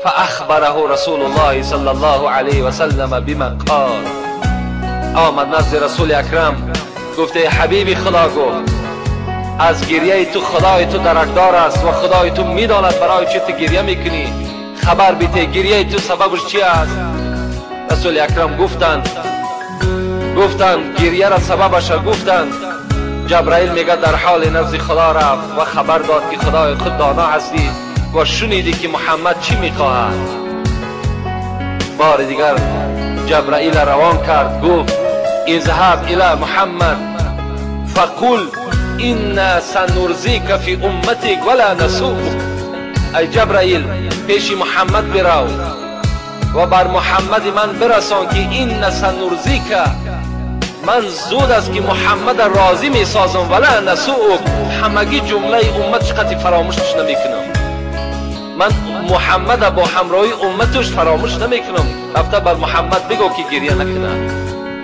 فأخبره رسول الله صلى الله عليه وسلم بما قال. آمد نزد رسول اکرم، گفت ای حبیب خدا، گفت از گریه تو خدای تو درکدار است و خدای تو میداند برای چه تو گریه میکنی، خبر بیته گریه تو سببش چی است؟ رسول اکرم گفتند گریه را سببش را گفتند. جبرائیل میگه در حال نزد خدا رفت و خبر داد که خدای خود دانا هستی و شنیدی که محمد چی میخواهد. بار دیگر جبرائیل روان کرد، گفت اذهب الى محمد فقل انا سنرضیک فی امتک ولا نسوءک. ای جبرائیل پیش محمد برو و بر محمد من برسان که انا سنرضیک، من زود است که محمد راضی می سازم، ولا نسوءک، همگی جمله امتش قطعی فراموشش نمیکنم. من محمد با همراهی امتش فراموش نمیکنم. رفته بر محمد بگو که گریه نکنه.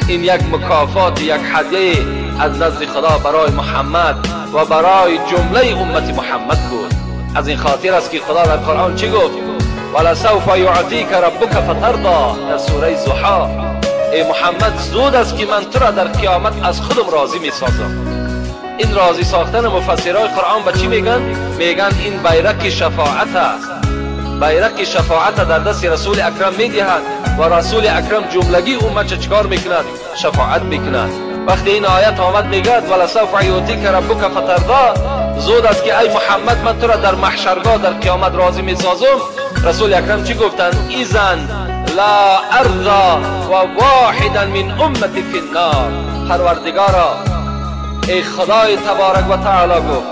این یک مکافات، یک هدیه از نزد خدا برای محمد و برای جمله امت محمد بود. از این خاطر است که خدا در قرآن چی گفت؟ ولسوف یعطیک ربک فترضی، در سوره ضحی. ای محمد زود است که من تو را در قیامت از خودم راضی می سازم. این راضی ساختن مفسرای قرآن به چی میگن؟ میگن این بیرق شفاعت است. بیرق شفاعت در دست رسول اکرم میدهد و رسول اکرم جملگی امت چکار میکند؟ شفاعت میکند. وقتی این آیت آمد میگد ولسوف یعطیک ربک فترضی، زود است که ای محمد من تو را در محشرگاه در قیامت راضی میسازم. رسول اکرم چی گفتند؟ اذن لا ارضى و واحدا من امتی فی النار. پروردگارا، ای خدای تبارک و تعالی، گفت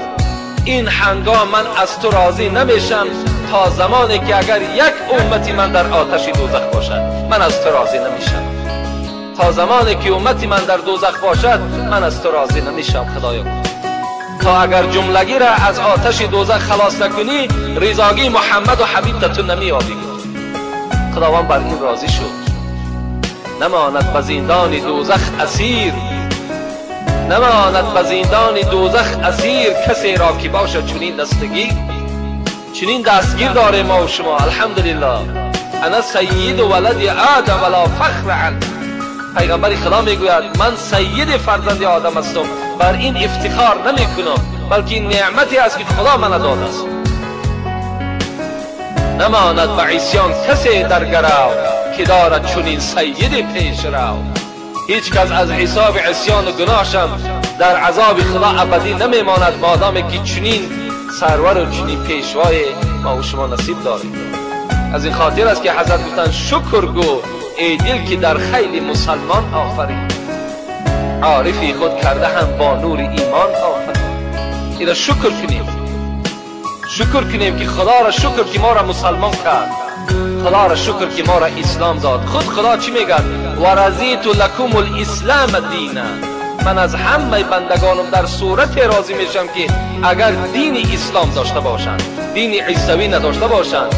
این هنگام من از تو راضی نمیشم تا زمانی که اگر یک امتی من در آتش دوزخ باشد من از تو راضی نمیشم. تا زمانی که امتی من در دوزخ باشد من از تو راضی نمیشم خدایا. تا اگر جملگی را از آتش دوزخ خلاص نکنی رضاگی محمد و حبیب تو نمییابی. خداوند بر این راضی شد. نماند به زندان دوزخ اسیر، نماند به زندان دوزخ اسیر، کسی را که باشد چنین دستگیر. چنین دستگیر داره ما و شما الحمدلله. انا سید ولد آدم ولا فخر عن. پیغمبر خدا میگوید من سید فرزند آدم هستم، بر این افتخار نمی کنم، بلکه این نعمتی است که خدا من داده است. نماند به عصیان کسی در گرو، که دارد چنین سید پیش رو. هیچ کس از حساب عصیان و گناهشم در عذاب خدا ابدی نمیماند مادام که چنین سرور و چنین پیشوای ما و شما نصیب داریم. از این خاطر است که حضرت گفتند شکر گو ای دل که در خیل مسلمان آفرین، عارفی خود کرده هم با نور ایمان آفرین. اینا شکر کنیم، شکر کنیم که خدا را شکر که ما را مسلمان کرد، خدا را شکر که ما را اسلام داد. خود خدا چی میگه؟ و رضیت لکم الاسلام دینا. من از همه بندگانم در صورت راضی میشم که اگر دین اسلام داشته باشند، دین عیسوی نداشته باشند،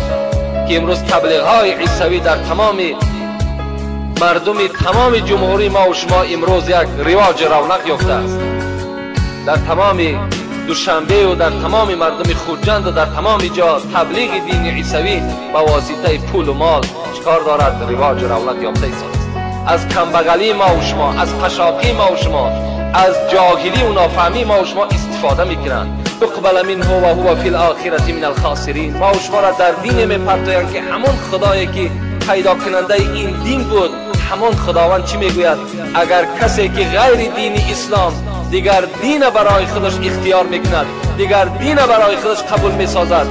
که امروز تبلیغ های عیسوی در تمام مردم تمام جمهوری ما و شما امروز یک رواج رونق یافته است. در تمام دوشنبه و در تمام مردم خرجند و در تمام جا تبلیغ دین عیسوی با واسطه پول و مال چکار دارد؟ رواج رونق یافته است. از کمبغلی ما و شما، از قشاقی ما و شما، از جاهلی و نافهمی ما و شما استفاده میکنند. اقبل منه و هو فی الاخرة من الخاسرین. ما و شما را در دین میپرتویند که همون خدایی که پیدا کننده این دین بود، همان خداوند چی میگوید؟ اگر کسی که غیر دین اسلام دیگر دین برای خودش اختیار میکند، دیگر دین برای خودش قبول میسازد،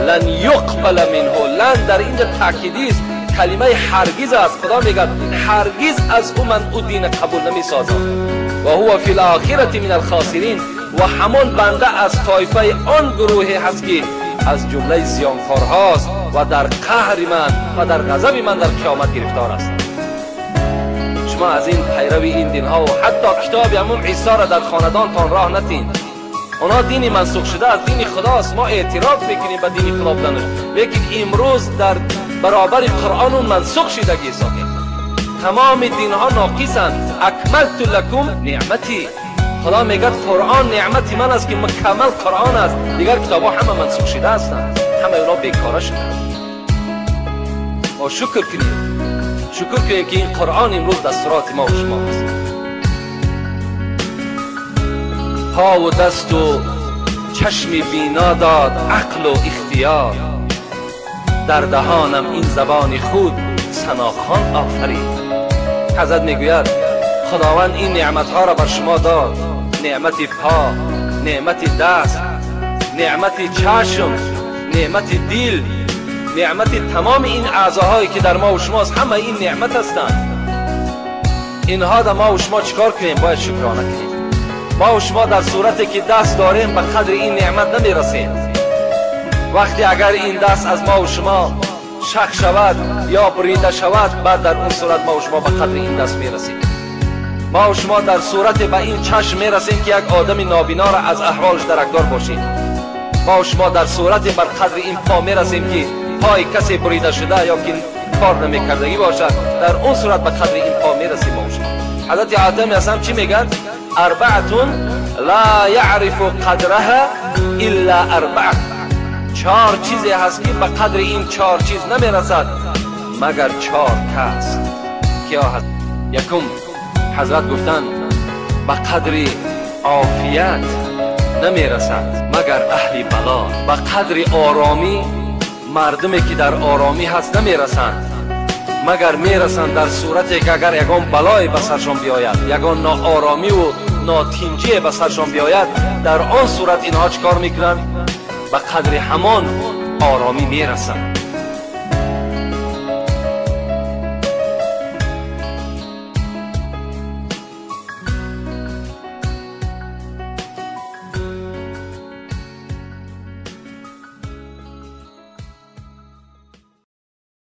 لن یقبل منه. لن در اینجا تاکیدی است، کلمه هرگز است. خدا میگه هرگز از او من او دین قبول نمیسازم. و هو فی الاخرة من الخاسرین. و همان بنده از طایفه آن گروهی هست که از جمله زیانکارهاست و در قهر من و در غضب من در قیامت گرفتار است. شما از این پیروی این دین ها و حتی کتاب همون عیسی را در خاندانتان راه نتین. اونا دینی منسوخ شده از دین خداست، ما اعتراف میکنیم به دین خدا بودنش، لیکن امروز در برابر قرآن اون منسوخ شدگی است. تمام دین ها ناقصند. اکملت لکم نعمتی. خدا میگه قرآن نعمتی من است که مکمل قرآن است، دیگر کتاب ها همه منسوخ شده هستند، همه اونا بیکاره شدند. ما شکر کنیم، شکر کنیم که این قرآن امروز دستورات ما و شما است. پا و دست و چشم بینا داد عقل و اختیار، در دهانم این زبان خود ثناخوان آفرید. حضرت میگوید خداوند این نعمتها را بر شما داد، نعمت پا، نعمت دست، نعمت چشم، نعمت دل، نعمت تمام این اعضاهایی که در ما و شماست، همه این نعمت هستند. اینها در ما و شما چیکار کنیم؟ باید شکرانه کنیم. ما و شما در صورتی که دست داریم به قدر این نعمت نمیرسیم. وقتی اگر این دست از ما و شما شک شود یا بریده شود، بعد در اون صورت ما و شما به قدر این دست میرسیم. ما و شما در صورت به این چشم میرسیم که یک آدم نابینا را از احوالش درکدار باشیم. ما و شما در صورت بر قدر این پا میرسیم که پای کسی بریده شده یا که کار نمیکردگی باشد، در اون صورت به قدر این پا میرسیم ما و شما. حضرت آدم اصلا چی میگن؟ اربعتون لا یعرف قدرها الا اربعه. چهار چیزی هست که به قدر این چهار چیز نمیرسد مگر چهار کس. کیا هست؟ یکم حضرت گفتن به قدر عافیت نمیرسد مگر اهل بلا. به قدر آرامی مردمی که در آرامی هست نمیرسند، مگر میرسند در صورتی که اگر یگان بلای به سرشان بیاید، یگان ناآرامی و ناتینجی به سرشان بیاید، در آن صورت اینها چکار میکنند؟ به قدر همان آرامی میرسند.